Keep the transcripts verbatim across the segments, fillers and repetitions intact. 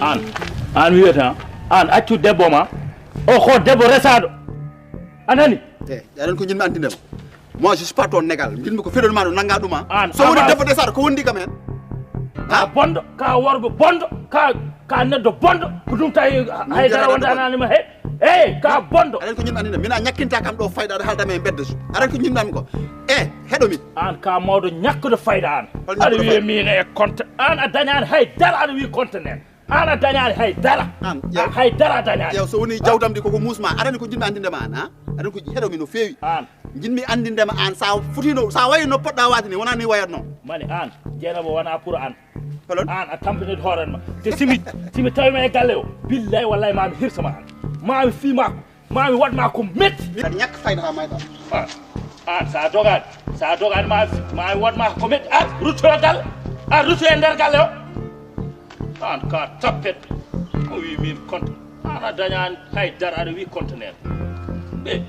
Aan, aan wiyata, aan accu debbo ma o ko debbo resaaɗo. A nani? Te aɗan ko jinmi andinde ma. Moi je suis pas ton égal. Jinmi ko feɗon ma no nanga ɗuma. Aan so woni debbo resaaɗo ko wondi kam hen? Ka bondo, ka worgo bondo, ka ka neddo bondo. Ko ɗum tawi haydara wondanani ma he. Ey ka bondo. Aɗan ko jinmi andinde mina ñakkinta kam ɗo fayda aɗa haalda men bedde so aɗan ko jinmi an ko. E heɗo mi. Aan ka mawɗo ñakkude fayda aan. Aɗa wiya min e compte aan a dañani haydara aɗa wiya compte nen. Aan a dañaani hay dara. Aan, ƴeew. Hay dara a dañaani. Ƴeew, so woni jawdam ɗi koko muusma, aɗa anndi ko njiɗmi anndinde ma aan, ha? Aɗa anndi ko heɗo mi no feewi. Aan. Njiɗmi anndinde ma aan, sa futino, sa wayi no poɗɗa waade ni, wonaa ni wayatno. Mani aan, Jeynaba wonaa pour aan. Holon? Aan a tampinit hoore ma. Te simi, simi tawi ma e galle o, billahi wallahi ma mi hirsa ma aan. Ma mi fii ma. Ma mi waɗ ma ko metti. Mbiɗa ñakka fayda ha mayɗa. Aan, aan, sa dogaani, sa dogaani ma, ma mi waɗ ma ko metti. Aan, rutto e galle. Aan, rutto e nder galle o. Aan, ka tappet. O wi min compte. Aan, a dañaani hay dara, aɗa wi compte nen. Ɓe,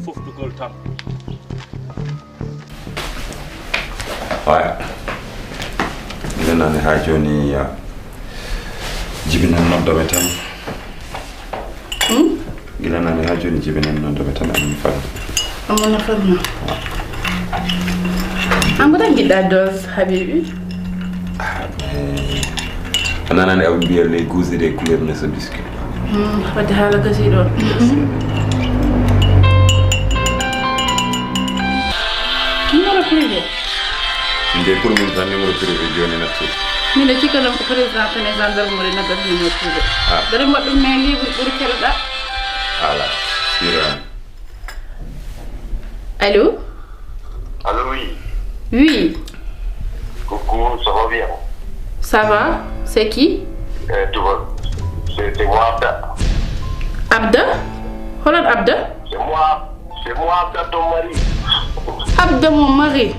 foftugol tan. Waya. Gila nane ha joni ya. Jibinan noddame tan. Hmm? Gila nane ha joni jibinan noddame tan amin fan. Amona fanna. An ko tan jiɗɗa dose Habibi? Ah, mais a nanani aɓe mbiya les goûts et les couleurs ne se discutent pas. Hmm, wadde haala gasi ɗon. Numéro privé. Nde pour min tan numéro privé joni natti. Min de cikka non ko président tan e gendarmerie noddat numéro privé. Ah. Dare mbaɗɗum mais libre ɓuri keɗoɗa. Ala sirani. Allô? Allô, oui. Oui. Coucou, ça va bien? Ça va? C'est qui? Euh, tu vois, c'est c'est moi Abda. Abda? Holon Abda? C'est moi, c'est moi Abda, ton mari. Abda, mon mari.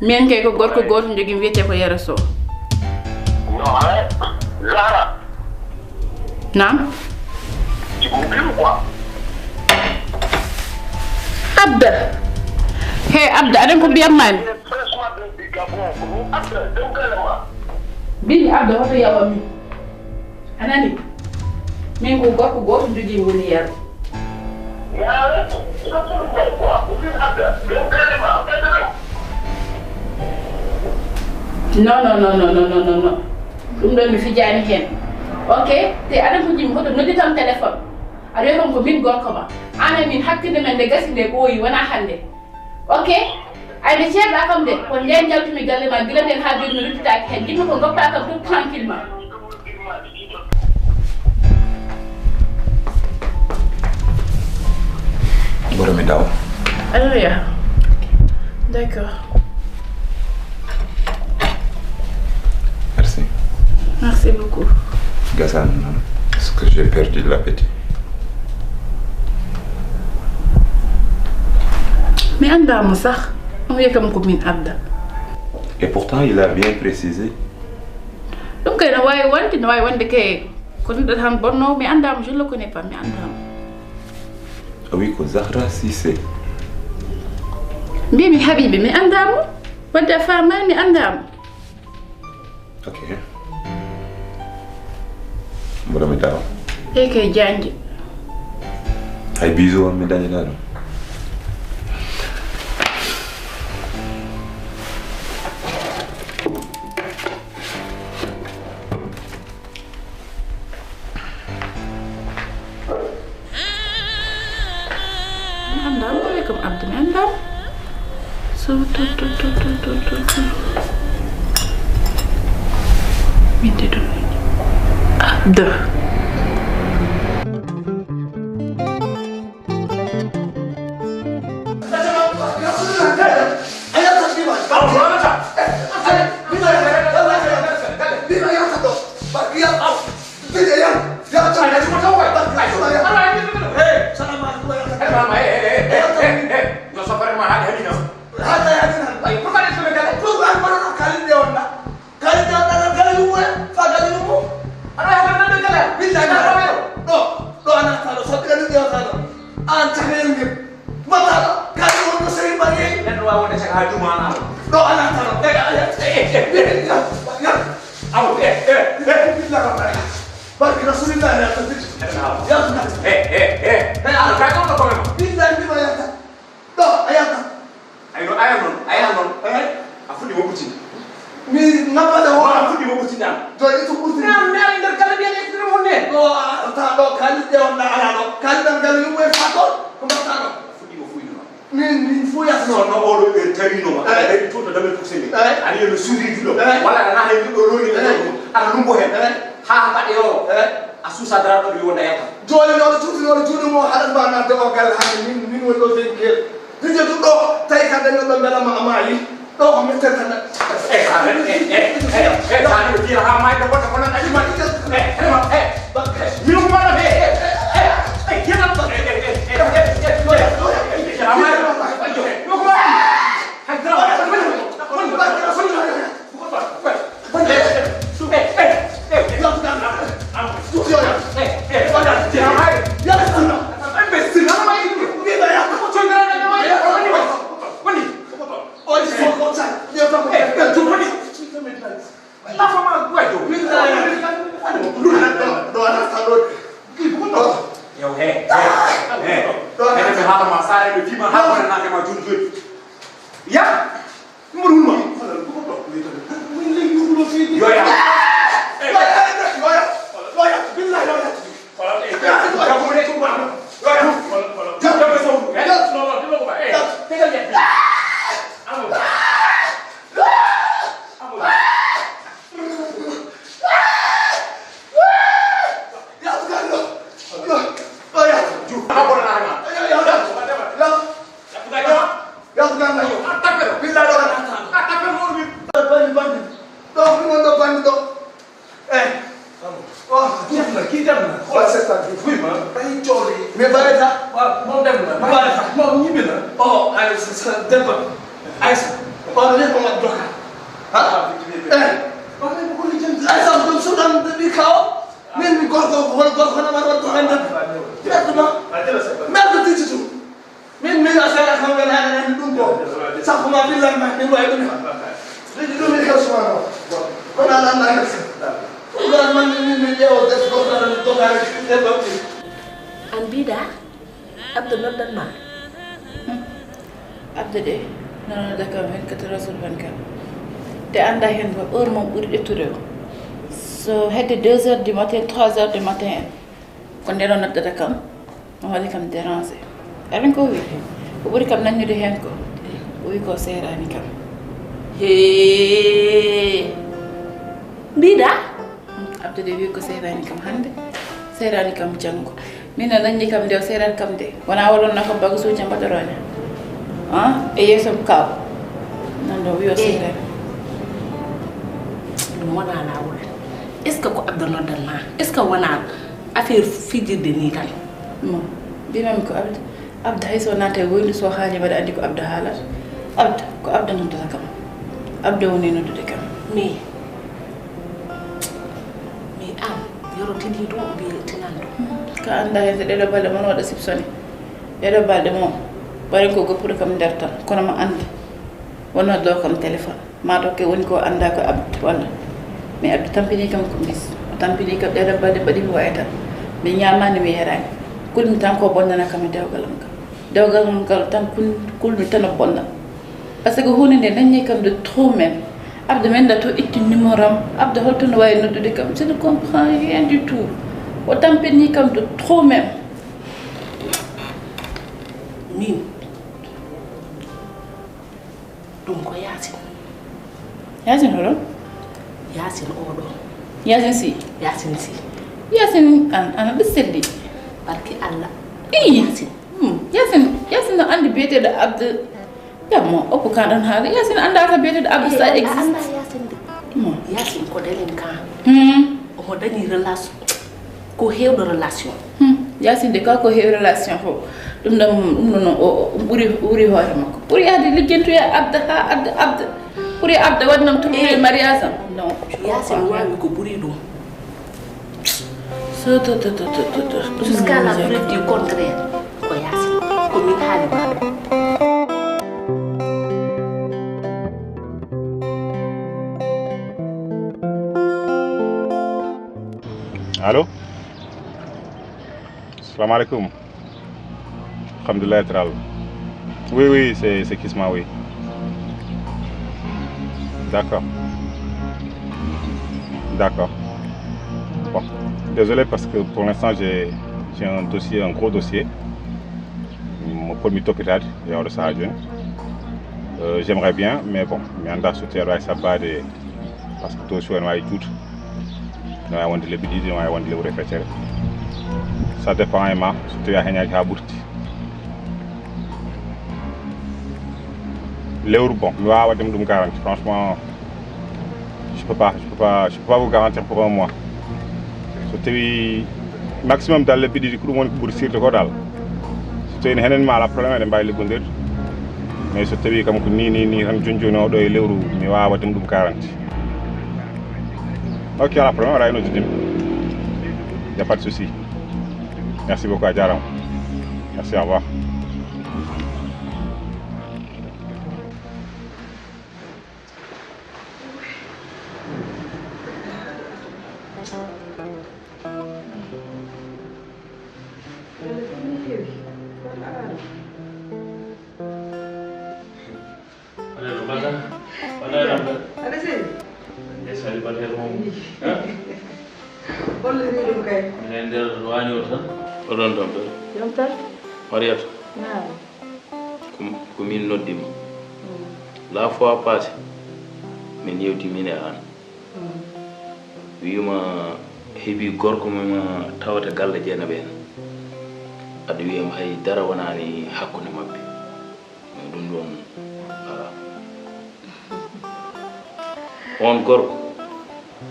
Min kay ko gorko goto jogimi wiyete ko Yero Sow. Non, hein? Zahra. Naam. Ci ko mbimi quoi. Abda. He Abda, aɗan ko mbiyammaami? Franchement, ɗum ɗi Gabon, ko ɗum Abda, ɗum kala ma. Mbimi Abda, hoto yawa min. A nani? Min ko gorko gooto jogii woni Yero. Non, non, non, non. Ɗum ɗon mi fijaani heen. Ok, te aɗa ko jim hoto noddi tan téléphone. Aɗa wiya kam ko min gorko ma. Aan e min hakkunde men nde gasi nde ɓooyi, wonaa hannde. Ok? Ay, nde ceerɗa kam de, ko ndeen njaltumi galle ma, gila ndeen haa jooni mi ruttitaaki heen. Jiɗmi ko ngoppa kam tout tranquillement. Boromi daw. Allo, ya. D'accord. Merci. Merci beaucoup. Gasan, est-ce que j'ai perdu l'appétit? Mi anndaa mo sax. O wiya kam ko min Abda. Et pourtant, il a bien précisé. Ɗum kay no waawi wonde, no waawi wonde kay ko neɗɗo tan bonnoowo. Mi anndaa mo, je le connais pas, mi anndaa mo. A wi ko Zahra Cissé. Mbimi Habibi, mi anndaa mo. Wadde a faamaani, mi anndaa mo. Ok. Mboɗo mi tawa. Eke Diagne. Hay biso on mi dañata ɗum. Mi anndaa mo, ɓe kam Abdu mi anndaa. So to to to to to to to. Min de ɗum Abdu. An caka yimɓe mbaɗaɗo kadi wonno sey mbaɗi. Neɗɗo wawi wonde caka ha juma an aro. Ɗo ala taro. Awo e e e. Barke rasulillah ya tabbiti. Yaltuna. E e e. Ala ka ɗon ɗo kome ma. Billahi bima yalta. Ɗo a yalta. Ayno aya noon aya noon. A fuɗɗi woɓɓutin. Mi naɓɓade o. A fuɗɗi woɓɓutin an. Joni ittu ɓurti. Nan mi ara nder galle mbiyen extrême on ne. Ɗo ta ɗo kalis ɗe on na ala ɗo. Kalis ɗan galle yumɓe fa ɗon. Ko mbaɗta ɗo. A fuɗɗi ko fuɗɗi noon. Min min fuyat noon. Sonno oɗo ɓe tawino ma aɗa dañi toon to damel course nde aɗa yiya no surridi ɗo walla aɗa naata e ɗo lowri ɗo aɗa lumbo heen haa mbaɗe o a suusa dara ɗo mi wonda yata. Jooni noon cuutinooɗo juuɗe mum haɗat mba nadde o galle hannde min min woni ɗo fen keel. Hijatu ɗo tawi ka dañoɗo mbela ma maayi. Ɗo ko min tentata. E sare e e e e sare o fiya ha maayde wonde ko nan aji mari. E e e min ko wona e e e e kenan e e e e e ha maayde. Yo ko woni. Hay dara. Yo ya. Kii dem na xool seetaan bi fuy ma dañuy coow li. Mais Bareta. Waaw moom dem na. Bareta moom ñibbi na. Oh Aïssa sa debba. Aïssa. Waaw léegi ma doxal. Ah. Eh. Waaw mais bu ko lijjanti. Aïssa ɗum suɗan ɓe kaw. Min mi gorko wala gorko na ma doxal na. Directement. Merde titi tu. Min min a sara kam wala na min ɗum ko. Sakuma billahi ma min way ɗum. Ɗum ɗum min ka suma no. Ko na lan na ka. Ko na man min min yewo des ko na doxal. An mbiɗa Abdou noddan ma. Abdou de nonoda kam vingt-quatre heures sur vingt-quatre. Te anda hen ko heure mum ɓuri ƴettude o. So hedde deux heures du matin, trois heures du matin en, ko nden o noddata kam. O waɗi kam dérangé. Amin ko wi ko ɓuri kam nanñude heen ko o wi ko seeraani kam. Hee mbiɗa abdude wi ko seeraani kam hannde, seeraani kam janngo. Min no nanñi kam nde o seeraani kam nde wona o lonna kam bagasuuji mbaɗorooña e yeeso kaw. Noon ɗo wi o seeraani. Ɗum wona laawol. Est ce que ko abda noddan ma? Est ce que wona affaire fijirde ni tan? Mo mbinami ko abda. Abda hay so naata e woydu so haali mbaɗa andi ko abda haalata. Abda ko abda noddata kam. Abda woni noddude kam. Mais mais an yoro tini ɗum o mbiye tinan ɗum. Ka anda hen so ɗeɗo balɗe mon waɗa sipsone. Ɗeɗo balɗe mon mbaɗen ko goppude kam nder tan kono ma andi. Wonno ɗo kam téléphone. Ma dokke woni ko annda ko abdu walla. Mi abdu tampini kam ko bis o tampini kam ɗeɗo balɗe mbaɗi mi wayata. Mi ñamani mi yarani. Kulmi tan ko bonnana kam e dewgal am kam. Dewgal am ngal tan kun-, kulmi tan o bonna. Parce que huunde nde nanni kam de trop même. Abde men da to itti numéro am. Abde holto no wawi noddude kam. Je ne comprends rien du tout. O tampenni kam de trop même. Min. Ɗum ko Yaasin. Yaasin hoɗo? Yaasin oɗo. Yaasin si? Yaasin si. Yaasin an, ana ɗo selli. Barki Allah. Ii. Yaasin. Hmm. Yaasin, Yaasin no andi biyeteɗo Abde. Yammo, okko kan ɗon haala. Yaasin anda ka biyeteɗo Abde sa existe. Anda Yaasin de. Hmm. Yaasin ko delen kan. Hmm. Omo dañi relation. Ko heewɗo relation. Hmm. Yaasin de ka ko heewi relation fof. Ɗum ɗam ɗum ɗon o o- ɓuri ɓuri hoore makko. Ɓuri yaade liggentoya Abde ha Abde Abde. Ɓuri Abde waɗi nam tournée mariage am. Non. Yaasin waawi ko ɓuri ɗum. So to to to to to to. Jusqu'à la preuve du contraire. Ko Yaasin. Ko min haali ma ɗum. Allô? Salam alaikum. Alhamdulillah, Tral. Oui, oui, c'est c'est Kisma, oui. D'accord. D'accord. Bon, désolé parce que pour l'instant, j'ai j'ai un dossier, un gros dossier. Mo potmi toppitaade e oɗo sahaa jooni. Euh, j'aimerais bien, mais bon, mi anndaa so tawii aɗa waawi sabbaade, parce que dossier o ene waawi juuta. Ene waawi wonde lebbi ɗiɗi, ene waawi wonde lewru e feccere. Ça dépend e ma, so tawii a heñaaki haa ɓurti. Lewru, bon, mi waawaa waɗde ɗum garanti, franchement. Je peux pas, je peux pas, je peux pas vous garantir pour un mois. So tawi maximum dans les bididi, ko ɗum woni ko ɓuri sirde ko dal. So tawi henen ma ala problème, eɗen mbawi liggondirde. Mais so tawi kam ko ni ni ni tan, joni joni o ɗo e lewru, mi wawa waɗde ɗum garanti. Ok, ala problème, ara eno jiddim. Y a pas de souci. Merci beaucoup, a jarama. Merci, au revoir. Alay no mbaɗɗa? Mbaɗɗa e lamɗa? Aɗa selli? E célibataire mum. Hollirii ɗum kay? Minen e nder waañi o tan. Oɗon ɗon ɗo? Jam tan. Mariyatu. Naam. Ko ko min noddi ma. La fois passée, min yewti min e aan. Wiima heɓi gorko mo ma tawata galle Jeynaba en. Aɗa wiyam hay dara wonaani hakkunde maɓɓe. Ɗum ɗon alaa. On gorko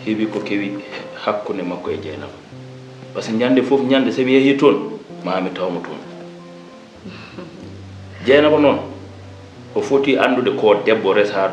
heɓi ko kewi hakkunde makko e Jeynaba. Parce que ñande fof ñande so mi yehii toon, ma mi taw mo toon. Jeynaba noon, o foti anndude ko debbo resaaɗo.